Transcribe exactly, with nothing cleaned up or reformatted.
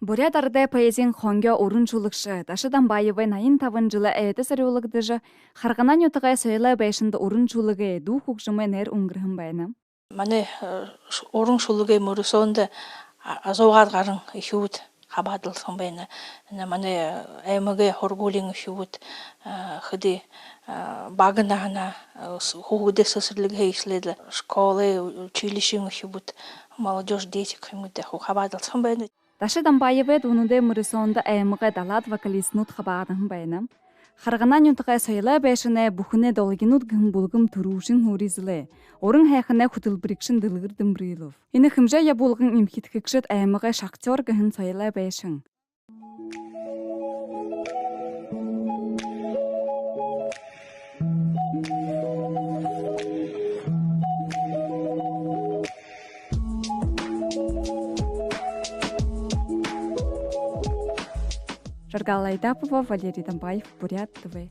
Буряад арадай поэзиин хонгёо уран шүлэгшэ Даша Дамбаевай наян табан жэлэй ойдо зорюулагдажа, Харгана нютагай соёлой байшанда уран шүлэгэй, дуу хүгжэмэй найр үнгэрһэн байна. Манай, э, ш-, уран шүлэгэй мүрысөөндэ а-, зуугаад гаран үхибүүд хабаадалсаһан байна. Энэ манай, э, аймагай һургуулиин үхибүүд, э, хэды, э, бага наһанһаа, э, с-, хүүгэдэй сэсэрлигһээ эхилээд лэ школой, училищиин үхибүүд, молодёжь, дети гэхэ юм гү даа, хабаадалсаһан байна. Даша Дамбаевай дуунуудай мүрысөөндэ аймагай далаад вокалистнууд хабаадаһан байна. Харгана нютагай соёлой байшанай «Бүхэнэй долгинууд» гэһэн бүлгэм түрүүшын һуури эзэлээ. Уран һайханай хүтэлбэригшэн Дэлгэр Дэмбэрилов. Энэ хэмжээ ябуулгын эмхидхэгшэд аймагай «Шахтёр» гэһэн соёлой байшан. Жаргал Айдапова, Валерий Дамбаев, Буряад ТВ.